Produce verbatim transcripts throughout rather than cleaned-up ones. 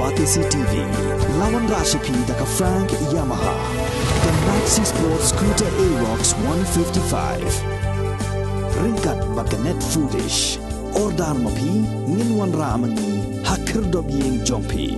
Batesi T V, la wanrah sha phi da ka Frank Yamaha, ka Maxi Sport Scooter Aerox one fifty-five. Ryngkat bad ka Net Foodish. Order ma phi, ngin wanrah ma ngi ha khyrdop ïing jong phi.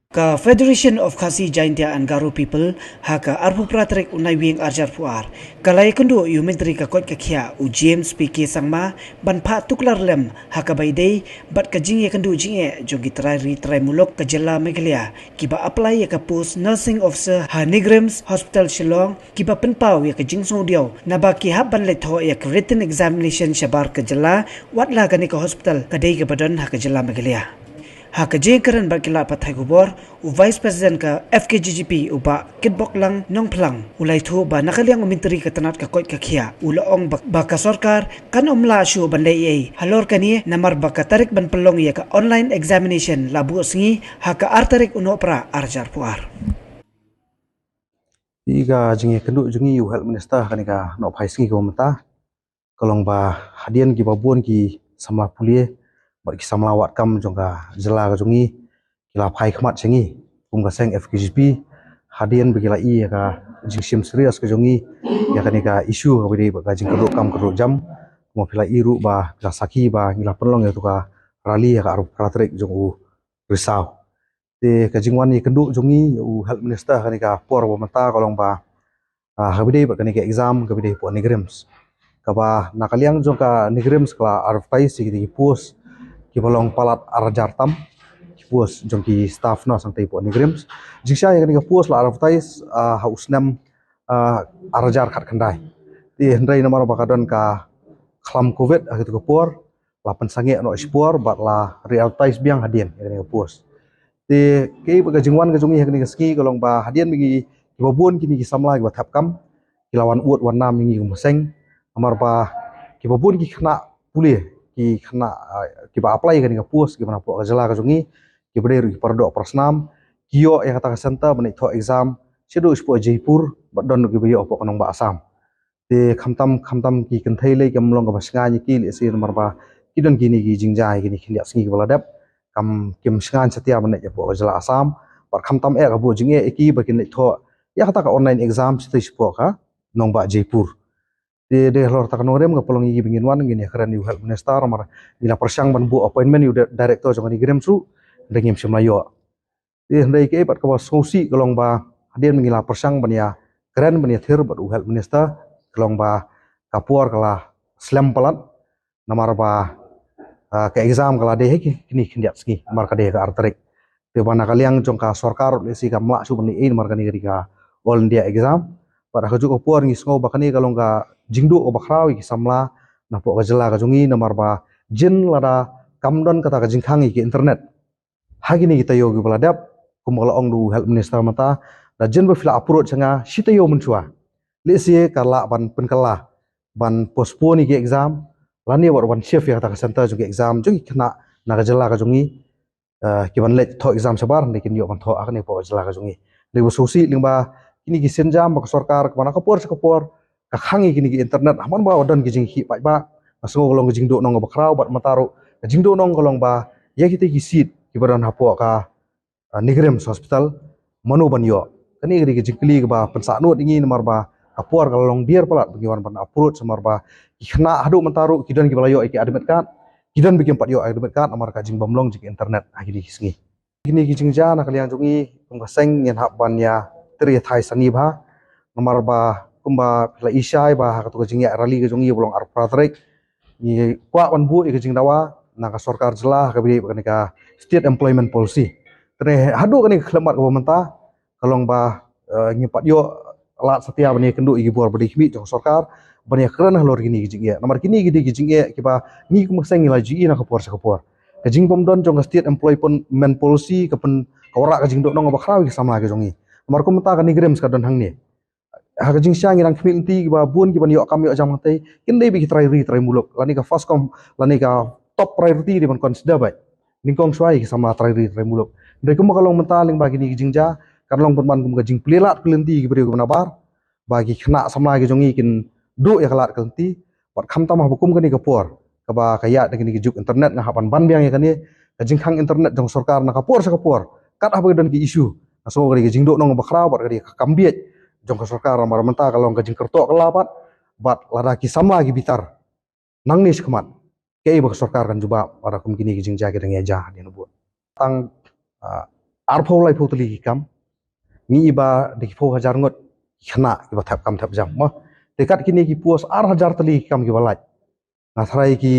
Ka Federation of Khasi Jaintia and Garo People ha ka arphew phra tarik u Naiwieng arhajar arphew ar ka la ïakynduh ïa u Myntri ka koit ka khiah u James P K Sangma ban phah tuklar lem ha kaba ïadei bad ka jingïakynduh jingeh jong ki trai ri trai muluk ka jylla Meghalaya kiba apply ïa ka post Nursing Officer ha NEIGRIHMS Hospital Shillong, kiba pynpaw ïa ka jingsngewdiaw naba ki hap ban leit thoh ïa ka written examination shabar ka jylla, wat la kane ka hospital ka dei kaba don ha ka jylla Meghalaya. Ha ka jingkren bad ki lad pathai khubor, u Vice President ka F K J G P u Bah Kitboklang Nongphlang u la ïathuh ba na ka liang u Myntri ka tnat ka koit ka khiah u la ong ba, ba ka sorkar kan ym lah shuh ban leh ei ei halor kane namar ba ka tarik ban pynlong ïa ka online examination la buh sngi ha ka ar tarik u Nohprah arhajar arphew ar. Ïa ka jingïakynduh jong ngi ïa u Health Minister kane ka nohphai sngi kaba mynta ka long ba hadien kiba bun ki samla pule bad ki samla wad kam jong ka jylla ka jong ngi ki la phai khmat sha ngi kum ka seng F K J P, hadien ba ki la ïohi ïa ka jingshim serious ka jong ngi ïa kane ka issue kaba dei bad ka jingkynduh kam kynduh jam. Kumba phi la ïohi ruh ba phi la sakhi ba ngi la pynlong ïa katu ka rally ha ka arphew phra tarik jong u Risaw. Te ka jingwan ïakynduh jong ngi ïa u Health Minister kane ka por ba mynta ka long ba, ah, kaba dei bad kane ka exam kaba dei hapoh NEIGRIHMS, kaba na ka liang jong ka NEIGRIHMS ka la advertise ïa ki post kiba long palat arhajar tam, ki post jong ki staff nurse hangtei hapoh NEIGRIHMS. Jingshai ïa kane ka post la advertise, ah, ha u snem, ah, arhajar khatkhyndai. Te hynrei namar ba ka don ka khlam covid ha katu ka por, la pynsangeh noh shipor bad la re-advertise biang hadien ïa kane ka post. Te kaei ba ka jingwan ka jong ngi ha kane ka sngi ka long ba hadien ba ngi kiba bun kine ki samla kiba thep kam ki la wan ud wan nam ïa ngi kum ka seng, namar ba kiba bun ki khynnah pule, ki khynnah, ah, kiba apply ïa kane ka post kiba na hapoh ka jylla ka jong ngi, kiba dei ruh ki paradoh parasnam, ki ïoh ïa kata ka center ban leit thoh exam shaduh shapoh Jaipur bad don ruh kiba ïoh hapoh ka nongbah Assam. Te khamtam khamtam ki kynthei lei kam long kaba shngaiñ ïa ki lehse namar ba ki don kine ki jingjia ïa kine ki khyndiat sngi kiba la dep, kam kim shngaiñ satia ban leit hapoh ka jylla Assam. Bad khamtam eh ka buh jingeh ïa ki ba kin leit thoh ïa kata ka online exam shatai shapoh ka nongbah Jaipur. Te dei halor kata ka nongrim kaba long ïa ki ba ngin wan ngin ïakren ïa u Health Minister namar ngi la pyrshang ban buh appointment ïa u di-, director jong ka NEIGRIHMS ruh, hynrei ngim shym la ïoh. Te hynrei kaei pat kaba sngewsih ka long ba hadien ba ngi la pyrshang ban ïakren ban ïathir bad u Health Minister ka long ba ka por ka la slem palat namar ba, ah, ka exam ka la dei ha ki, kine ki khyndiat sngi namar ka dei ha ka ar tarik. Te ba na ka liang jong ka sorkar lehse kam lah shuh ban leh ei namar kane ka dei ka All India exam. Bad ha kajuh ka por ngi sngew ba kane ka long ka jingduh kaba khraw ïa ki samla na hapoh ka jylla ka jong ngi namar ba jin lada kam don kata ka jingkhang ïa ki internet ha kine ki taïew kiba la dep, kumba la ong da u Health Minister mynta, da jin ba phi la approach sha nga shi taïew mynshuwa, lehse ka lah ban pynkylla ban postpone ïa ki exam lane wat ban shift ïa kata ka center jong ki exam jong ki khynnah na ka jylla ka jong ngi, eh, ki ban leit thoh exam shabar hynrei kin ïoh ban thoh ha kane hapoh ka jylla ka jong ngi. Hynrei ba sngewsih lyngba kine ki sienjam ba ka sorkar kaba na ka por sha ka por ka khang ïa kine ki internet ha man ba don ki jingkhih paidbah. Nga sngew ka long ka jingduhnong kaba khraw bad mynta ruh ka jingduhnong ka long ba ïa kita ki seat kiba don hapoh ka, ah, NEIGRIHMS Hospital mano ban ïoh. Kane ka dei ka jingkylli kaba pynsangeh ïa ngi namar ba ka por ka la long dier palat ba ngi wan ban approach namar ba ki khynnah haduh mynta ruh ki don kiba la ïoh ïa ki admit card, ki don ba kim pat ïoh admit card namar ka jingbym long jong ki internet ha kine ki sngi. Kine ki jingjia na ka liang jong ngi kum ka seng ngin hap ban ïatrei ïathai sani bha namar ba kumba phi la i shai ba ha katu ka jingïaid rally ka jong ngi ba long arphew phra tarik ngi kwah ban buh ïa ka jingdawa na ka sorkar jylla ha kaba ïadei bad kane ka State Employment Policy. Te haduh kane ka khyllipmat kaba mynta ka long ba, eh, ngim pat ïoh lad satia ban ïakynduh ïa ki bor ba dei khmih jong ka sorkar ban ïakren halor kine ki jingeh. Namar kine ki dei ki jingeh kiba ngi kum ka seng ngi la ju ïohi na ka por sha ka por. Ka jingbym don jong ka State Employment Policy ka pyn, ka wanrah ka jingduhnong kaba khraw ïa ki samla ka jong ngi. Namar kum mynta ka NEIGRIHMS ka don hangne. Ha ka jingshai ngi dang khmih lynti kiba bun kiban ïoh kam ïoh jam hangtei kin dei beit ki trai ri trai muluk lane ka first come lane ka top priority dei ban consider beit nyngkong shuwa ïa ki samla trai ri trai muluk. Hynrei kumba ka long mynta lyngba kine ki jingjia kan long pynban kum ka jingplie lad ka lynti ïa ki briew kiba nabar ba ki khynnah samla ki jong ngi kin duh ïa ka lad ka lynti. Bad khamtam haba kum kane ka por kaba ka ïaid da kine ki juk internet nga hap ban ban biang ïa kane ka jingkhang internet jong ka sorkar na ka por sha ka por, kat haba ka don ki issue. Nga sngew ka dei ka jingduh nong ba khraw bad ka dei ka kam bieit jong ka sorkar, namar mynta ka long ka jingkyrtoh kylla pat, bad lada ki samla ki bitar nangne shakhmat, kaei ba ka sorkar kan jubab lada kum kine ki jingjia ki dang ïa jia hadien u bud. Tang, ah, arphew laiphew tylli ki kam, ngi i ba da ki phew hajar ngut ki khynnah kiba thep kam thep jam, mo. Te kat kine ki post ar hajar tylli ki kam kiba lait, nga tharai ki,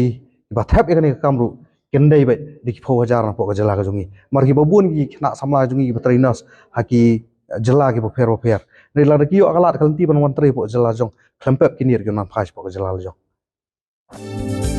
kiba thep ïa kane ka kam ruh kin dei beit da ki phew hajar napoh ka jylla ka jong ngi. Namar kiba bun ki khynnah samla jong ngi kiba trei nurse ha ki, eh, jylla kiba pher ba pher. Hynrei lada ki ïoh ka lad ka lynti ban wan trei hapoh ka jylla jong, khlem pep kine ruh kin nang phai shapoh ka jylla la jong.